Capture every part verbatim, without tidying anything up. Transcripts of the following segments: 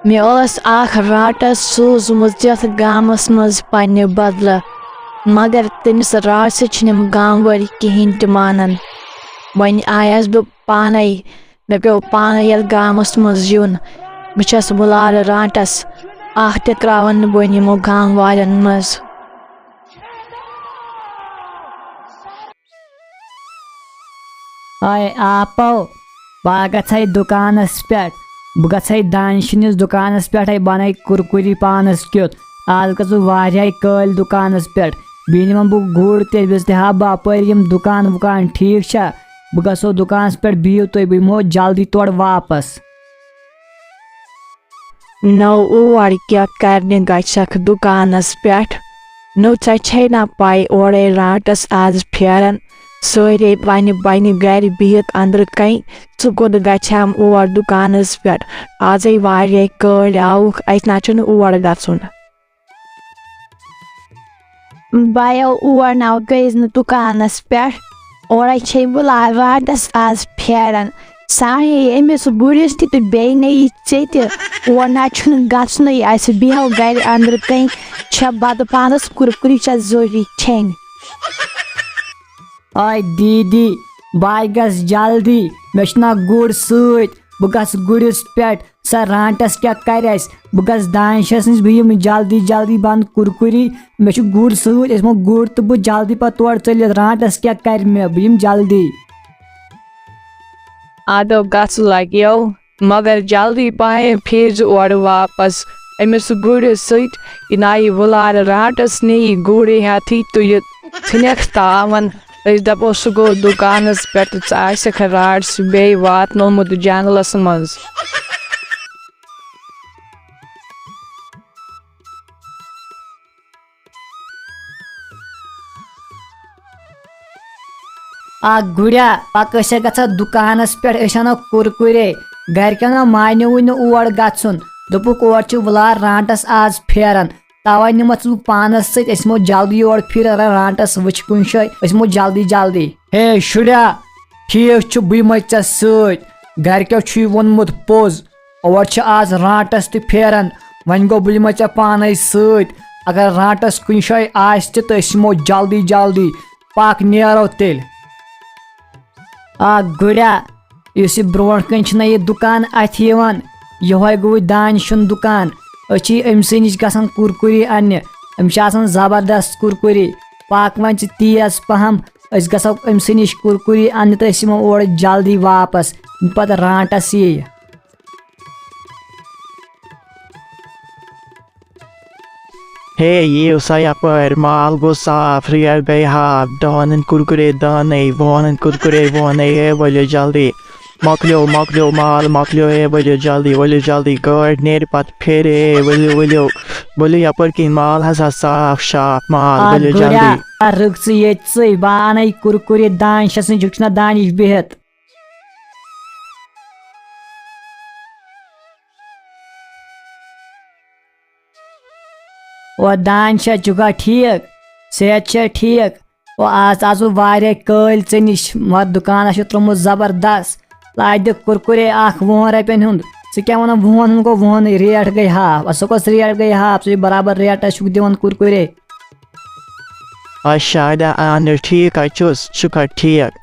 مےٚ ٲس اکھ رانٛٹس سوٗزمٕژ یتھ گامس منٛز پننہِ بدلہٕ، مگر تٔمِس رانٛٹسہٕ چھِنہٕ یِم گامہٕ وٲلۍ کِہیٖنۍ تہِ مانان۔ وۄنۍ آیس بہٕ پانے، مےٚ پیوٚو پانے یتھ گامس منٛز یُن۔ بہٕ چھَس وُلارٕ رانٛٹس، اکھ تہِ ترٛاوَن نہٕ بہٕ وۄنۍ یِمو گامہٕ والٮ۪ن منٛز۔ اے آپو، بہٕ گژھے دُکانس پٮ۪ٹھ، بہٕ گژھے دانشِنِس دُکانس پٮ۪ٹھے، بہٕ اَنے کُرکُری پانس کیُتھ۔ آز گژھٕ بہٕ واریاہے کٲلۍ دُکانس پٮ۪ٹھ، بیٚیہِ نِمن بہٕ گُر تہِ، أمِس تہِ ہاو بہٕ اپٲرۍ یِم دُکان وُکان، ٹھیٖک چھا؟ بہٕ گژھو دُکانس پٮ۪ٹھ، بِہِو تُہۍ، بہٕ یِمو جلدی تورٕ واپس۔ نو اور کیٛاہ کرنہِ گژھکھ دُکانس پٮ۪ٹھ؟ نو ژےٚ چھے نا پَے اورے رانٛٹس آز پھیران؟ سٲرے بنہِ بنہِ گرِ بِہِتھ أنٛدرٕ کنۍ، ژٕ کوٚت گژھِ ہم اور دُکانس پٮ۪ٹھ؟ آزے واریاہ کٲلۍ آوُکھ، اَتہِ نا چھُنہٕ اور گژھُن۔ بایو اور نو گٔیَس نہٕ دُکانس پٮ۪ٹھ، اورے چھے بہٕ لا-، رانٛٹس آز پھیران۔ سانے أمِس گُرِس تہِ تہٕ بیٚیہِ نے یہِ ژےٚ تہِ۔ اور نہ چھُنہٕ گژھنُے اَسہِ، بیٚہو گرِ أنٛدرٕ کنۍ، چھےٚ بَتہٕ پانَس کُرکُری چھےٚ ضروٗری کھیٚنۍ۔ آے دیٖدی، بہٕ گژھ جلدی، مےٚ چھُنہ گُر سۭتۍ، بہٕ گژھٕ گُرِس پٮ۪ٹھ۔ سۄ رانٛٹس کیٛاہ کرِ اَسہِ؟ بہٕ گژھٕ دانشس نِش، بہٕ یِمہٕ جلدی جلدی، بہٕ اَنہٕ کُرکُری۔ مےٚ چھُ گُر سۭتۍ، أسۍ ہٮ۪مو گُر تہٕ بہٕ جلدی پتہٕ تورٕ ژٔلِتھ۔ رانٛٹس کیٛاہ کرِ مےٚ؟ بہٕ یِمہٕ جلدی۔ ادو گژھ لگیو، مگر جلدی پہن پھیرزِ اورٕ واپس۔ أمِس گُرِس سۭتۍ یہِ نایہِ وُلارٕ رانٛٹس نِیہِ گُرۍ ہٮ۪تھٕے تہٕ یہِ ژھٕنٮ۪کھ تاون۔ أسۍ دپو سُہ گوٚو دُکانس پٮ۪ٹھ تہٕ ژٕ آسٮ۪کھ رانٛٹس بیٚیہِ واتنومُت جنگلس منٛز۔ اکھ گُریا، پکھ أسۍ ہا گژھو دُکانس پٮ۪ٹھ، أسۍ انو کُرکُرے۔ گرِکٮ۪ن ہا مانیوٕے نہٕ اور گژھُن، دوٚپُکھ اور چھِ وُلار رانٛٹس آز پھیران، توے نِمتھ ژٕ بہٕ پانس سۭتۍ، أسۍ یِمو جلدی یور پھِرِ، اگر رانٛٹس وٕچھِ کُنہِ جایہِ، أسۍ یِمو جلدی جلدی۔ ہے شُریا، ٹھیٖک چھُ، بہٕ یِمے ژےٚ سۭتۍ، گرِکٮ۪و چھُے ووٚنمُت پوٚز، اور چھِ آز رانٛٹس تہِ پھیران، وۄنۍ گوٚو بہٕ یِمے ژےٚ پانے سۭتۍ۔ اگر رانٛٹس کُنہِ جایہِ آسہِ تہِ تہٕ أسۍ یِمو جلدی جلدی۔ پکھ نیرو تیٚلہِ۔ آ گُریا، یُس یہِ برونٛٹھ کنہِ چھُنہ یہِ دُکان اَتھِ یِوان، یِہوے گوٚو دانہِ شُن دُکان۔ أسۍ چھِ أمۍ سٕے نِش گژھان کُرکُری اَننہِ۔ أمِس چھِ آسان زبردست کُرکُری۔ پکھ وۄنۍ ژٕ تیز پہم، أسۍ گژھو أمۍ سٕے نِش کُرکُری اَننہِ تہٕ أسۍ یِمو اورٕ جلدی واپس، ییٚمہِ پتہٕ رانٛٹس یِیہِ۔ ہے، یِیِو سا یپٲرۍ، مال گوٚو صاف، ریٹ گٔے ہاف، دہن ہٕنٛدۍ کُرکُرے دہنے، وُہن ہٕنٛدۍ کُرکُرے وُہنے، ہے، ؤلِو جلدی، مۄکلیو، مۄکلیو مال، مۄکلیو، ہے، ؤلِو جلدی، ؤلِو جلدی، گٲڑۍ نیرِ پتہٕ پھیرِ، ہے، ؤلِو، ؤلِو، ؤلِو یپٲرۍ کِنۍ، مال ہسا صاف شاف مال، آ ؤلِو گُریا، جلدی۔ رُک ژٕ ییٚتہِ ژٕے، بہٕ اَنَے کُرکُرے، دانہِ چھَس نہٕ، چھُکھ چھُنہ دانِش بِہِتھ۔ او دانہِ چھا، چھُکھا ٹھیٖک؟ صحت چھا ٹھیٖک؟ او آز، آز گوٚو واریاہ کٲلۍ ژےٚ نِش، مگر دُکانَس چھُ ترٛوومُت زبردست۔ لایہِ دِ کُرکُرے اَکھ وُہَن رۄپیَن ہُنٛد۔ ژٕ کیٛاہ وَنان وُہَن ہُنٛد گوٚو وُہَنٕے، ریٹ گٔے ہاف۔ اَسہِ کۄس ریٹ گٔے ہاف؟ ژٕ چھُے برابر ریٹَس چھُکھ دِوان کُرکُرے۔ اچھا، اَدٕ اَہَن ٹھیٖک حظ چھُس، شُکر ٹھیٖک۔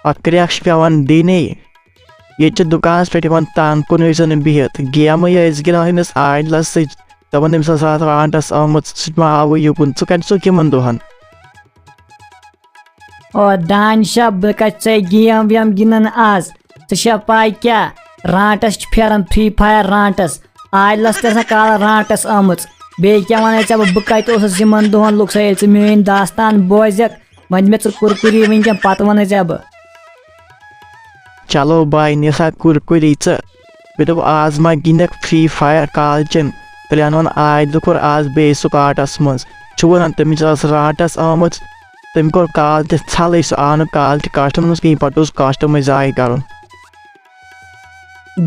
اَتھ کرٛٮ۪کھ چھِ پٮ۪وان دِنۍ۔ ییٚتہِ چھِ دُکانَس پٮ۪ٹھ یِوان تنٛگ کُنُے زوٚن بِہِتھ۔ گیمٕے ٲسۍ گِنٛدان أمِس عادلَس سۭتۍ۔ دَپان أمِس ہسا آسہٕ رانٛٹَس آمٕژ، سُہ تہِ ما آوُے یُکُن۔ ژٕ کَتہِ چھُکھ یِمَن دۄہَن؟ او دانشا، بہٕ کَتہِ ژےٚ گیم ویم گِنٛدان آز؟ ژےٚ چھےٚ پَے کیٛاہ؟ رانٛٹَس چھِ پھیران، فرٛی فایَر رانٛٹَس۔ عادلَس تہِ آسان کالہٕ رانٛٹَس آمٕژ۔ بیٚیہِ کیٛاہ وَنَے ژےٚ بہٕ، بہٕ کَتہِ اوسُس یِمَن دۄہَن، لوٚگ سا ییٚلہِ ژٕ میٛٲنۍ داستان بوزٮ۪کھ؟ وۄنۍ دِ مےٚ ژٕ کُرکُری وٕنکٮ۪ن، پتہٕ وَنَے ژےٚ بہٕ۔ چلو بھائی، نِسا کُرکُری ژٕ۔ مےٚ دوٚپ، آز ما گِنٛدَکھ فرٛی فایَر کالچَن؟ تیٚلہِ اَنہون عادلہِ کوٚر آز بیٚیہِ سُہ کاٹَس منٛز۔ چھُ وَنان، تٔمِس ٲس رانٛٹَس آمٕژ، تٔمۍ کوٚر کال تہِ ژھَلٕے، سُہ آو نہٕ کال تہِ کاسٹَس منٛز کِہیٖنۍ، پَتہٕ اوس کاسٹَمٕے ضایع کَرُن۔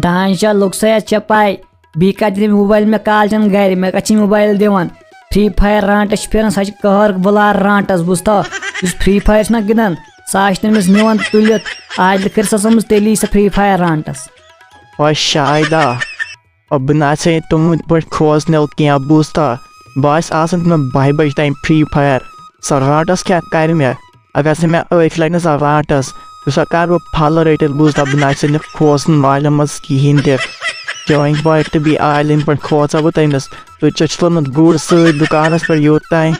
دانشا، لوٚگ سا یَتھ ژےٚ پَے؟ بیٚیہِ کَتہِ دِمہٕ موبایِل مےٚ کالچَن گَرِ؟ مےٚ کَتہِ چھِ موبایِل دِوان؟ فرٛی فایَر رانٛٹَس چھِ پھیران، سۄ چھِ قہر وُلار رانٛٹَس، بوٗزتھا؟ یُس فرٛی فایَر چھُنہ گِنٛدان، سُہ آسہِ تٔمِس نِوان تُلِتھ۔ عادلہِ کٔر سۄ سَمٕجھ تیٚلی سۄ فرٛی فایَر رانٛٹَس۔ او شایدا، اور بہٕ نہ سا تِمن پٲٹھۍ کھوژنہٕ کینٛہہ، بوٗزتھا؟ بہٕ آسہٕ آسان تِمن باہہِ بجہِ تام Free Fire۔ سۄ رانٛٹس کیٛاہ کرِ مےٚ؟ اگر سا مےٚ ٲکھۍ لگہِ نہ سۄ رانٛٹس، سۄ کرٕ بہٕ پھلہٕ رٔٹِتھ، بوٗزتھا؟ بہٕ نہ سا نہٕ کھوژنہٕ والٮ۪ن منٛز کِہیٖنۍ تہِ۔ چٲنۍ پٲٹھۍ تہٕ بیٚیہِ آلٮ۪ن پٲٹھۍ کھوژا بہٕ تٔمِس۔ تُہۍ چھِو لوٚمُت گُر سۭتۍ دُکانس پٮ۪ٹھ یوٚت تام،